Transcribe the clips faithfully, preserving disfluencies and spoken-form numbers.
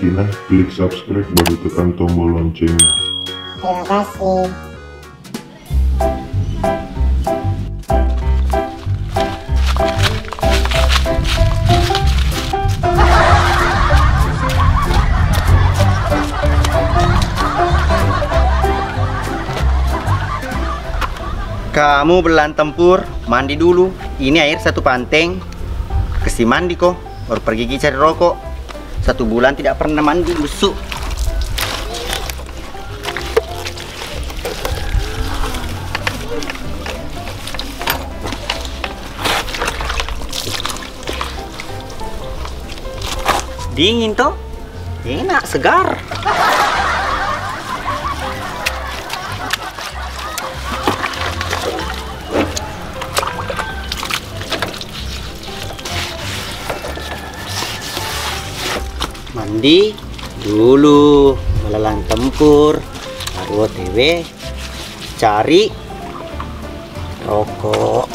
Nah, klik subscribe baru tekan tombol loncengnya. Terima kasih. Kamu belang tempur, mandi dulu. Ini air satu panteng. Kasi mandi ko, baru pergi ki cari rokok. Satu bulan tidak pernah mandi, busuk. Dingin toh? Enak, segar. Mandi dulu, melalang tempur, baru O T W cari rokok.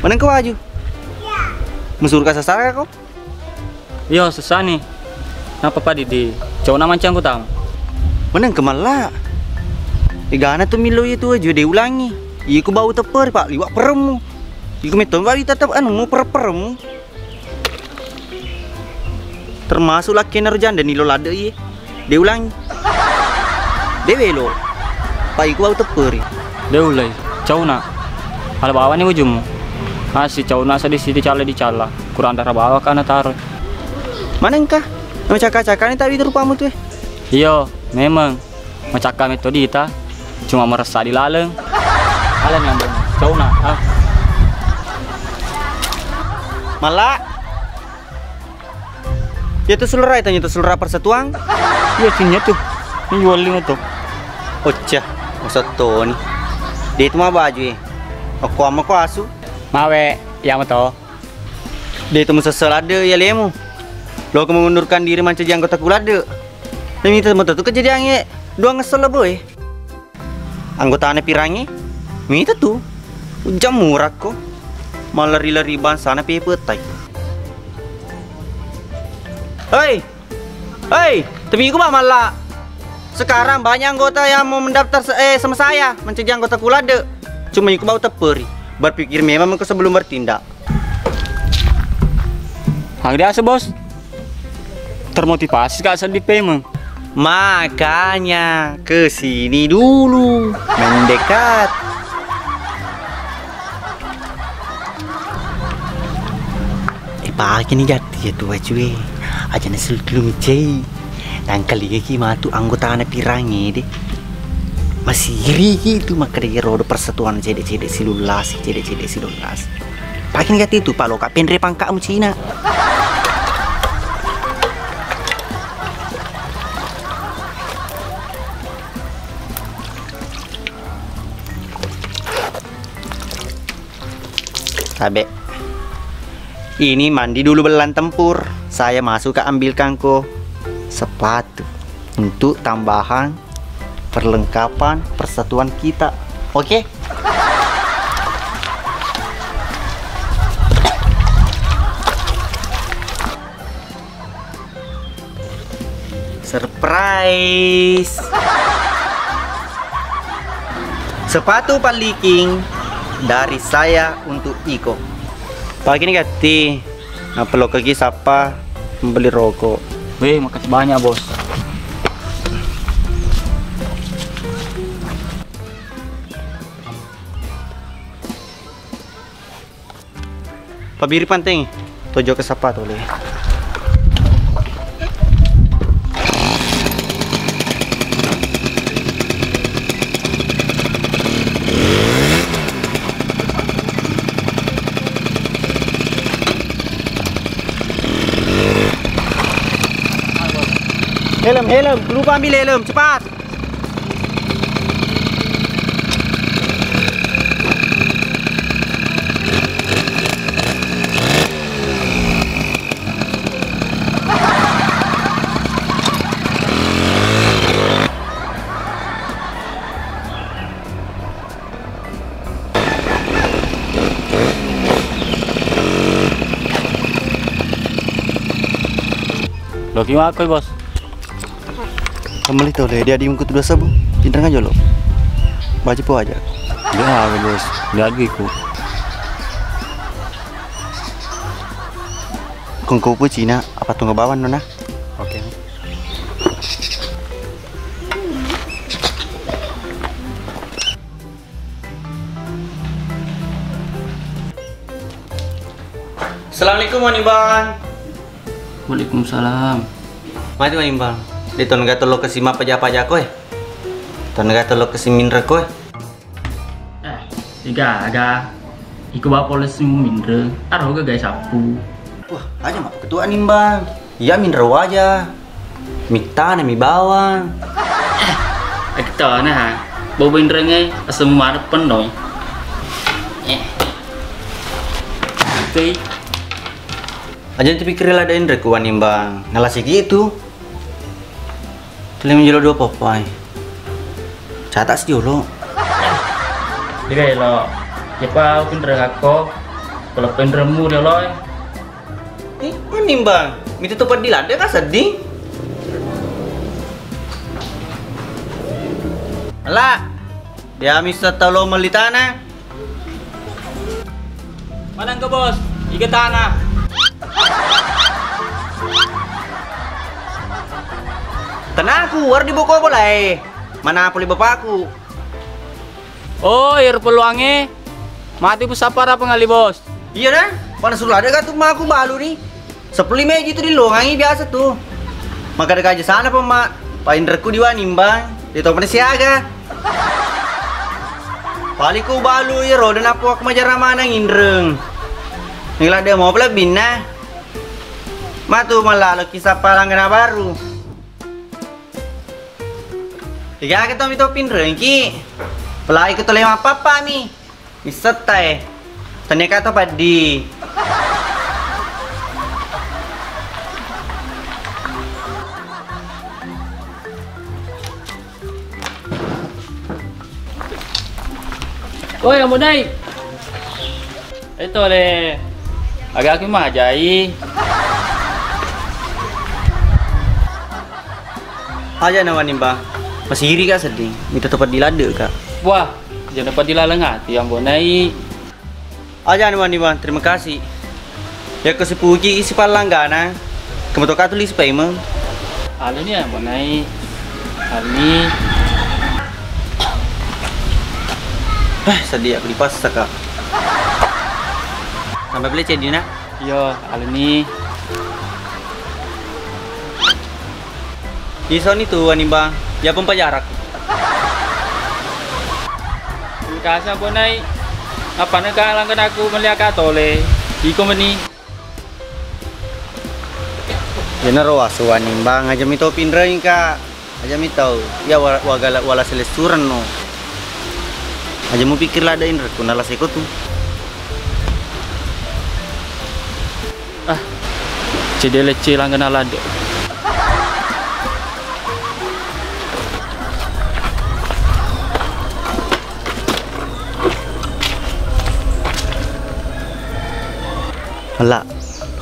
Maneng ko waju? Musurka sasara ko? Iyo, susah ni. Napa padi di cowok na mancang ko tama? Maneng ke malla. Egana tu milo itu waju de ulangi. Iku bau tepper, Pak, liwak peremmu. Iku metto bau tetep anu mu per-, peremmu. Termasuk lakkena ro janda ni lo ladde iye. De ulangi. De welo. Pa iku bau tepperi. De ulai. Cauna. Ala bawani wajummu. Asi cauna sa di sini cala di cala. Kurang dara bawa kana taro. Manengka? Macaka-caka ni tawi rupamu tu eh. Iyo, memang. Macakka metto dita, cuma meressa di laleng. Ala ni ambo, cauna, ah. Malla. Iya tu sulra, itu, itu sulra persatuan. Iya, cinnya tu. Ini jual lima tu. Occa, maksud tu ni. Dia itu mah baju eh. Aku ama ku asu. Mawe, iya mah to. De' tu musesse ladde' iya lemu. Loko mengundurkan diri mancaji anggota ku ladde'. Namita matu tu kejadiangnge dua ngessel leboe. Anggotana pirangnge mita tu. Ujang murakko. Malari-lari bangsana pepetai. Hei! Hei, tapi iku ba malla. Sekarang banyak anggota yang mau mendaftar se-, eh, sama saya menjadi anggota ku ladde'. Cuma iku bau tepperi. Berpikir memang engkau sebelum bertindak. Hang dia ase, Bos. Termotivasi ka seddi pemeng. Makanya ke sini dulu, mendekat. Eh, pake ni gatti ya tu wacue. Aja na suluk lumicei. Nangkalinga ki matu anggotana pirangnge de. Masiri ki tu makkeda rodo persatuan cede-cede silullasi, cede-cede silullasi. Pake ni gatti tu paloka penre pangkamu Cina. Tabe. Ini mandi dulu belang tempur. Saya masuk ke ambilkan ko sepatu untuk tambahan perlengkapan persatuan kita. Oke? Surprise. Sepatu paliking dari saya untuk Iko. Pagi ni gatti, nappa lokka ki sappa membeli rokok. Weh, makasih banyak, Bos. Pabiri panteng, tojo ke sappa tole. Helm, helm, lupa ambil helm, cepat. Oke, makoi, Bos. Kembali to le, dia diungkut dua sabu. Pinreng aja lo. Baca po aja. Dia aga, Bos. Dia aga iku. Kongko po Cina, apa tunggu bawang nona? Oke. Assalamualaikum, Wanimbang. Waalaikumsalam. Mati, Wanimbang. De' to gaga to lo kasi mappaja-paja koe. To gaga to lo kasi minreng koe. Eh, degaga. Iko ba polisi minreng. Aro gaga sappu. Wah, aja mappaketua Nimbang. Iya minreng waja. Mittana mi bawang. Eh, ketona ha. Bau benrengnge asam mana penuh. Eh. Oke. Aja tu pikir ladde' inrengku Wanimbang. Nalasiki itu. Tuli menjolo dua popai. Catat si jolo. Diga elo. Cepa pinreng akko. Kalau pinrengmu dia loe. Eh, Wanimbang, mita to peddi ladde' ka sedding? Ala, dia misa tau lo melli tana. Manang ke, Bos, iga tana. Tanaku, war di boko bolae. Mana poli bapaku? Oh, iyaro peluangnge. Mati pusapara pengali, Bos. Iya na, pada suruh ada gatu maku balu ni. Sepuluh meji tu dilongangi biasa tu. Maka ada kaja sana pemma, painrekku di Wanimbang, di topane siaga. Paliku balu iyaro dan apa aku majara manang inreng. Nila de' mau pala binna. Matu malalo kisah palanggana baru. Degaga to mito pinrengki. Pelai ko tole mappappa mi. Missetta e. Tania ka to paddi. Woi, Ambo Dai. Eto le, aga aku majai. Aja na Wanimbang, masiri ka sedding, mita to peddi ladde' ka. Wah, jana peddi laleng ati Ambo Nai. Aja na Wanimbang, terima kasih. Yakko sipuji isi pallanggana, kemeto ka tuli sipaimeng. Aluni Ambo Nai. Aluni. Eh, sedih aku dipaksa, Kak. Sampai beli cedina. Iyo, aluni. Isoni tu Wanimbang, ya pempajarak. Kasa Ambo Nai. Apa neka langgan aku meliaka tole. Iko meni. Yenaro wasu Wanimbang aja mito pinreng ka. Aja mitau, iya wa-, wagala-, wala selessurenno. Aja mupikkir ladde' inrekku, nalaseko tu. Ah, cedele cilanggana ladde'. Mella,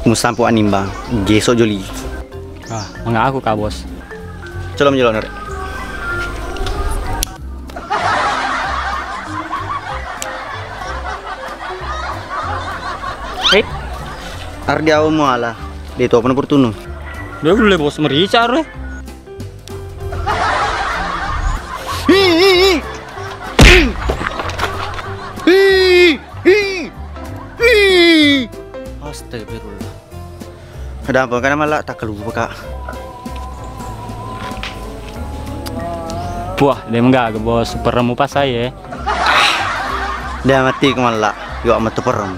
musampu Wanimbang, geso joli. Ah, mengaku ka, Bos. Coba menjelok, Nur. Eh? Ardi awo muala. Dia tu apa nomor tunu? Dia boleh, Bos, merica, Re. Hi, hi, hi. Hi, hi, hi. Astagfirullah. Ada apa kana mala takkalupa ka. Puah, de' magaga, Bos, perremu pasai e. De' mati ku mala, yo metu perrem.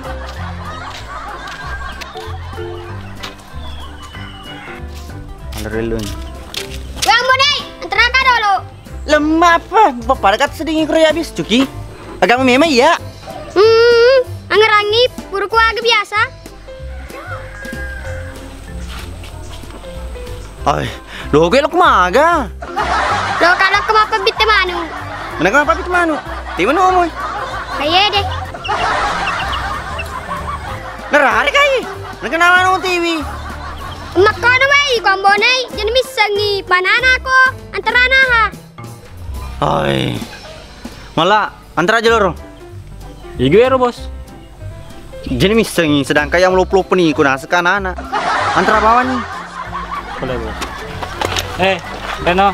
Ada relun. Weh, Ambo Dai, antaraka dolo. Lemma apa? Bapak dekat sedingin kuro ya habis, Cuki. Agak memang iya. Hmm, angerangi buruku aga biasa. Ai, lo gue lo kemaga? Lo kalau ke mappabitte manu. Mana ke mappabitte manu? Tiba no moy. Aye deh. Nerare kai. Mana ke nama no tiwi? Makkono we, Iko Ambo Nai, jadi missengi panana ko antarana ha. Hai. Mala, antara aja loro. Igu ero, Bos. Jadi missengi, sedangkan yang loppo-loppo ni iko naseng kanana. Antara bawah ni. Boleh, Bos. Eh, Reno.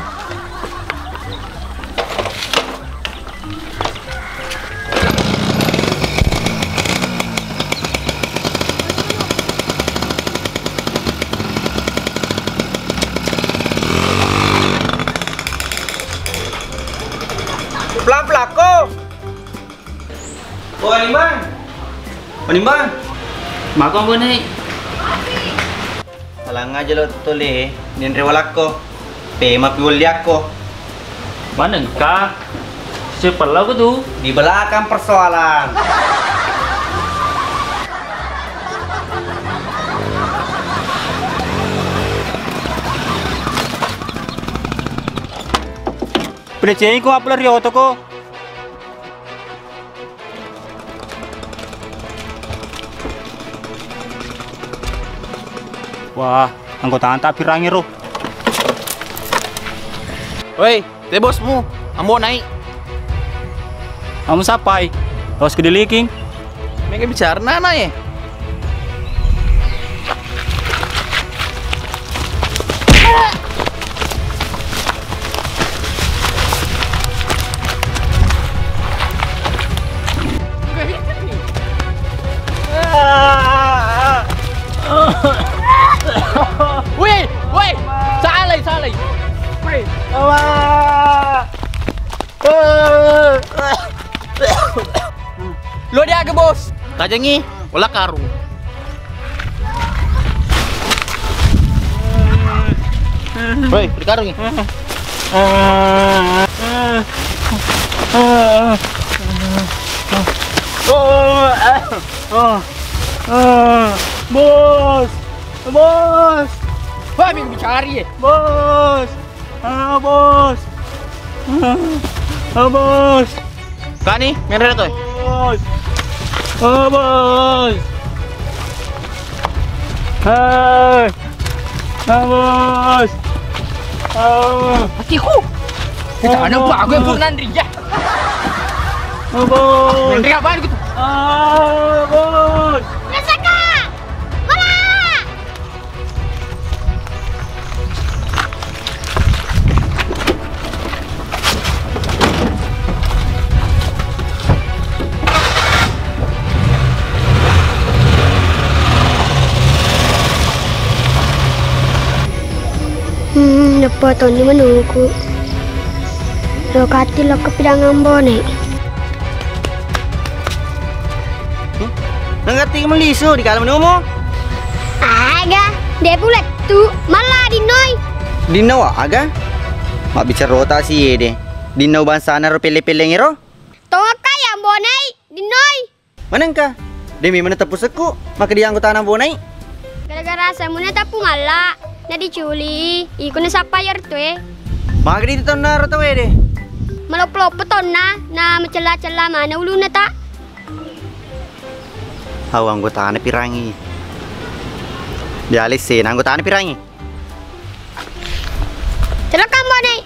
Pelan-pelan ko. Oh, Animang. Animang. Mako, Ambo Nai. Alang aja lo tole, ninre walakko. Pema pi welliakko. Manengka? Sepella ko tu. Di belakang persoalan. Pede cengko apa lari oto ko? Wah, anggotanta pirangi ro. Woi, te bosmu, Ambo Nai. Kamu sapai? Los kediliking. Mega bicara nana ye. Woi, woi, salai, salai. Woi. Lo dia ke bos. Tajengi, ola karung. Woi, dikarungi. Bos, bos. Wah, minggu dicari ya. Bos. Ah, bos. Ah, bos. Kani, menre to. Bos. Ah, bos. Hai. Ah, bos. Ah. Hatiku. Kita ada bagus pun nanti ya. Ah, bos. Nanti apaan gitu? Ah, bos. Rasakan. Bola. Hmm, neppo tonni menuku. Lokati lokko pidang Ambo Nai. Nangati melisu di kalam numu? Aga, de pulettu, malla dinnoi. Dinna wa aga? Mabbicara rota si ede. Dinna bangsana ro pelle-pellengero? Tongakka ya Ambo Nai, dinnoi. Manengka? De memang teppu sekku, maka di anggotana Ambo Nai. Gara-gara semuna teppu malla, na diculi, iko na sappa yer tue. Maka di tonna ro tau ede. Maloppo-loppo tonna, na macella-cella mana uluna ta. Hau anggotana pirangi. Dialessena anggotana pirangi. Celaka Ambo Nai.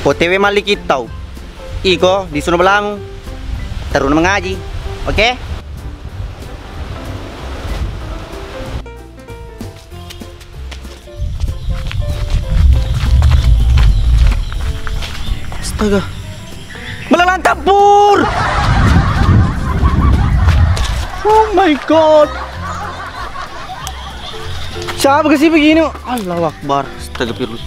O T W malli kittau. Iko disuno belamu. Teruna mengaji. Oke? Astaga. Melalang tempur. Oh my god. Siapa ke sih begini? Allahu Akbar. Astagfirullah.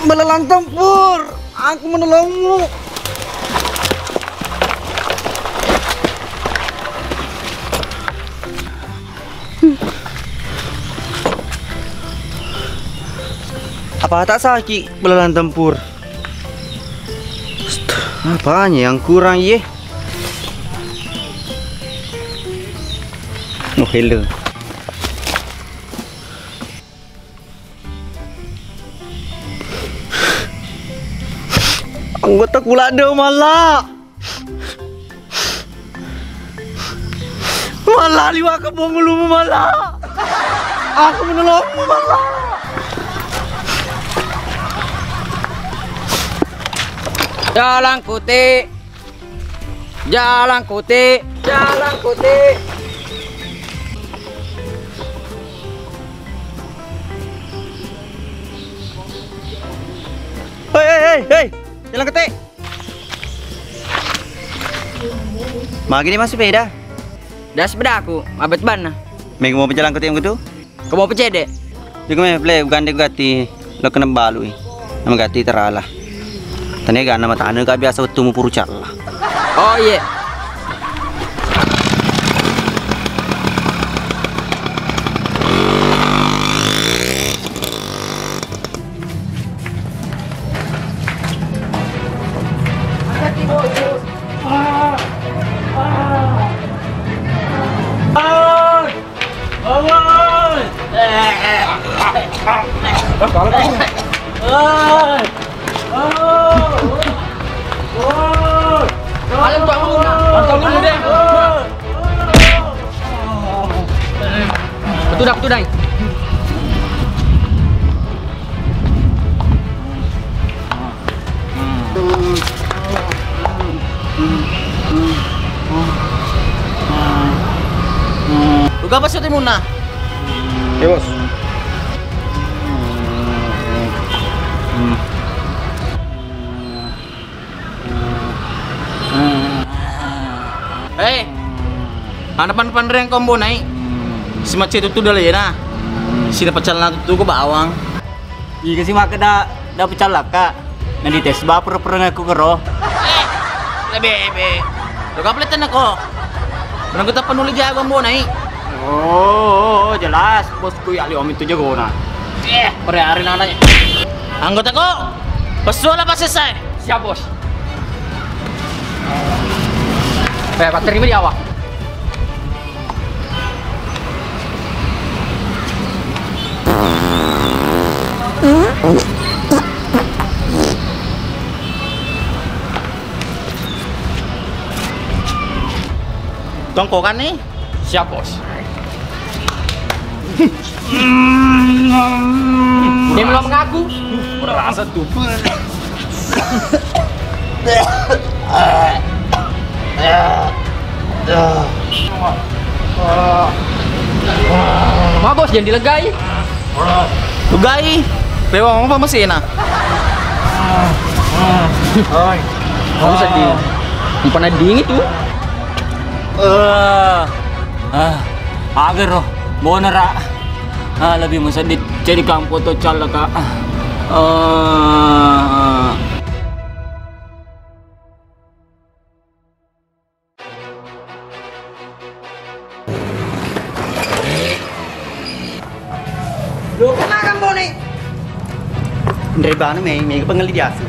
Melalang tempur. Aku menolongmu. Apa tak sakit belalang tempur? Apanya yang kurang ye? Oh, hello. Anggota kula de mala. Malla, liwa ke bongulumu, Malla. Aku menolongmu, Malla. Jalan Kuti. Jalan Kuti. Jalan Kuti. Hei, hei, hei, hei. Jalan Kuti. Magi ni masuk sepeda? Das bedaku, abet banna. Mega mau pejalan Kuti yang gitu? Kau mau pecede? Jago me, ble, ugande gati, lo kena balui. Nama gati terala. Tane gana matane ka biasa wettumu puru calla. Oh, iya. Betul dah, betul dah. Duga apa sih timunna? Ya, Bos. Hei, anak pan-, panreng kombo naik. Si macet tu dalena. Si dapat calana tu ke bawang. Iga si makkeda da pecallaka. Na dites ba pura-pura ngaku kero. Eh, lebih, lebih. Lo kaplet tenna ko. Menang kita penuli jago mbo nai. Oh, jelas. Bosku ya Liomi tu jagona. Eh, pare hari nananya. Anggota ko. Pesuala pas selesai. Siap, Bos. Eh, patterima di awak. Tongkokan nih. Siap, Bos. Dia belum mengaku. Merasa tuh. Mabos, jangan dilegai. Legai. Lewang apa masih enak? Aku sedih. Umpan dingin tuh. Eh, ah, agero, bonera. Ah, lebih mesedit jadi kampo to callaka. Ah. Lo kemana, Bone? Nrebana me, me pengelli diasu.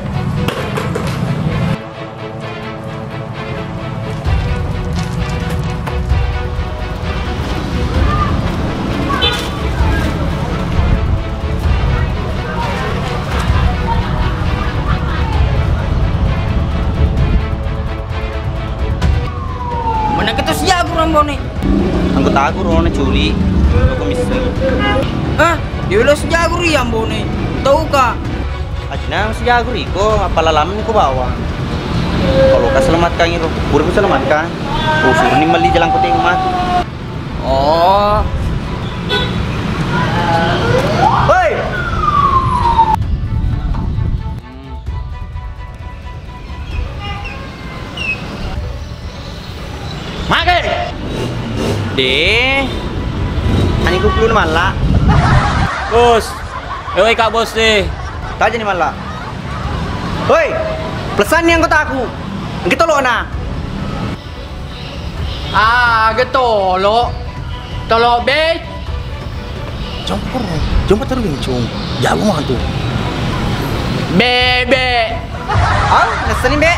Mana kita siagu rambone? Anggota aku rona culi. Aku misseng. Ah, dia lo siagu ri ambone. Tau ka? Ajina siagu riko, apala lamni ko bawang. Kalau ka selamatkan iro, pura ku selamatkan. Oh, suruh ni meli jalan kote mati. Oh. Hei! Mage! De. Ani ku kulun malla. Bos. Eh, woi, Kak Bos, eh. Taja ni malla. Hoi, pelesanni anggotaku. Engke tolona. Ah, getolo. Tolo be. Campur. Jompa terus, Cung. Jago mah tuh. Bebe. Ah, ngeselin, Be.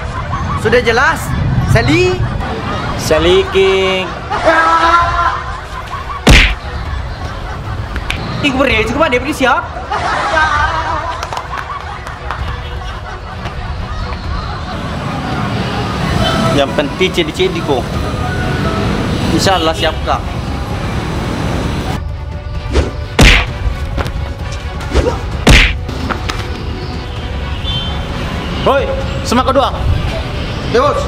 Sudah jelas. Seli. Seliking. Ih, gue beri aja, gue mah dia beri siap. Yang penting cedi-cedi ko. Insyaallah siap, Kak. Hoi, semak kedua. Ya, Bos.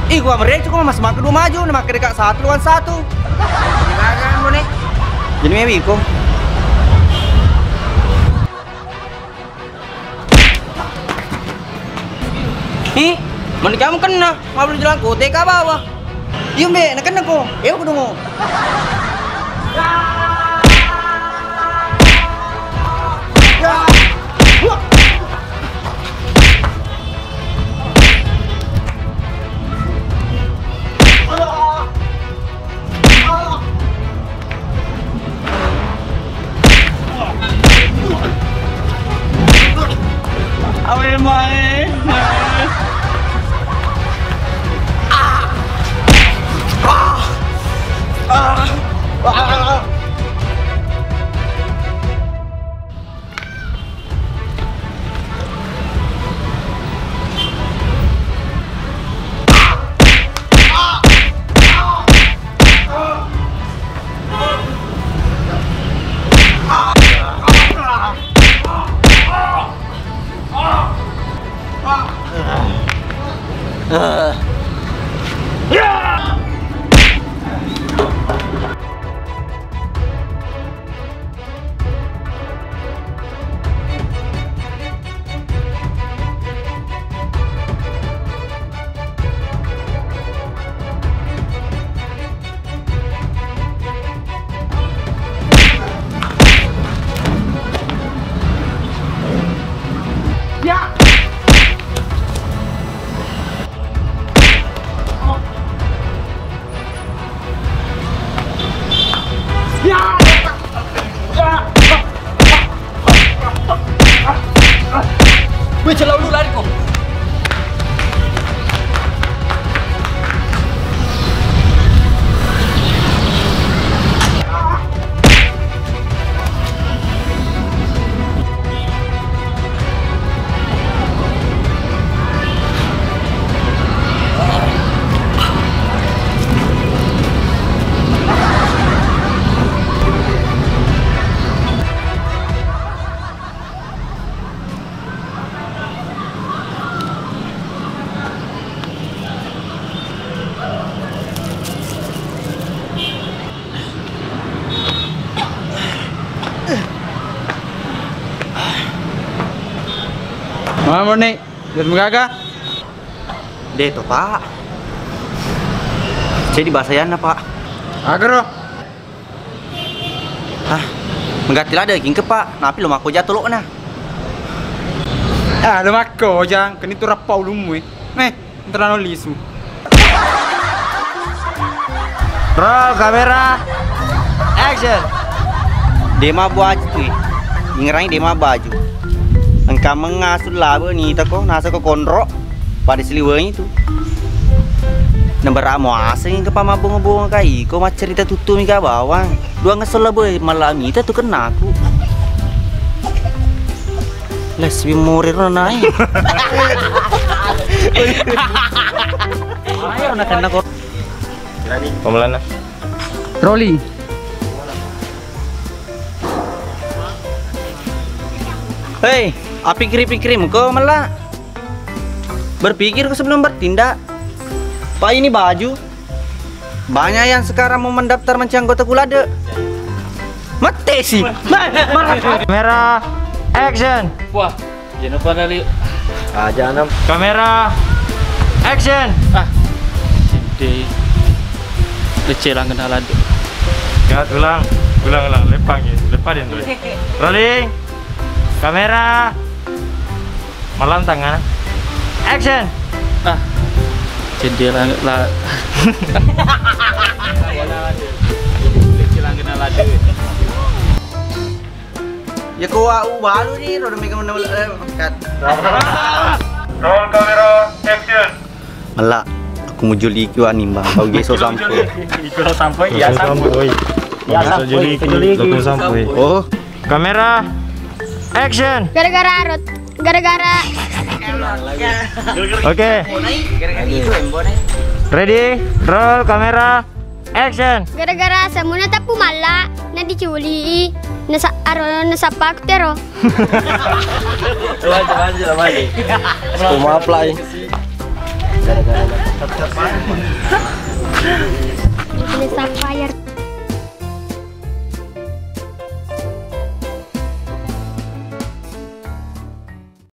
Ih, gua meriah cukup mas mak kedua maju, nama kedeka satu lawan satu. Gimana, Bone? Jadi mewi ko. Ih, mani kamu kena, mau jalan kote ka bawah. Iya, Mbak, na kena ko. Iya, aku dungo. Awe mae. Weh, celau lu lari ko. Mama nih, lihat muka kah? Deh, toh, Pak. Jadi bahasa Yana, Pak. Agaro. Hah? Mengganti lada, gingke, Pak. Napi lo makko jatuh lo na. Ah, lo makko, Jang. Keni tu rappa ulummu, eh. Nih. Terlalu lisu. Roll kamera. Action. Dema baju tu. Ingerangi dema baju. Engka mengasul labe ni tako nasa ko konro. Pada siliwengi tu. Nabara mo aseng ke pamabung-bung kai ko maccerita tuttu mi ka bawang. Dua ngesel labe malam itu tu kena aku. Lesbi morir nai. Ayo, nak kena kok. Pemelan, nah. Rolling. Hei, api kiri-kiri kau mela. Berpikir kau sebelum bertindak. Pak, ini baju. Banyak yang sekarang mau mendaftar menjadi anggota Kulade. Mate sih. Kamera, action. Wah, jangan lupa lali. Aja enam. Kamera, action. Ah, sinte. Lecce langen aladu. Cut, ulang, ulang, ulang. Lepang ya, lepas dia. Rolling. Kamera. Malam tangan. Action. Ah. Jendela la. Ya ko wa u balu ni, roda mega mana, eh, cut. Roll kamera, action. Mella, aku mau juliki wa nimbang. Kau geso sampo. Iko sampo, ya sampo. Ya sampo, juliki, juliki. Aku sampo. Oh. Kamera, Action. Gara-gara rot, gara-gara. Oke. Ready? Roll kamera. Action. Gara-gara semuna tappu malla, na diculi, nasa aro nasappa aku tero. Coba, coba, coba, coba. Maaf lah. Gara-gara. Nasappa yar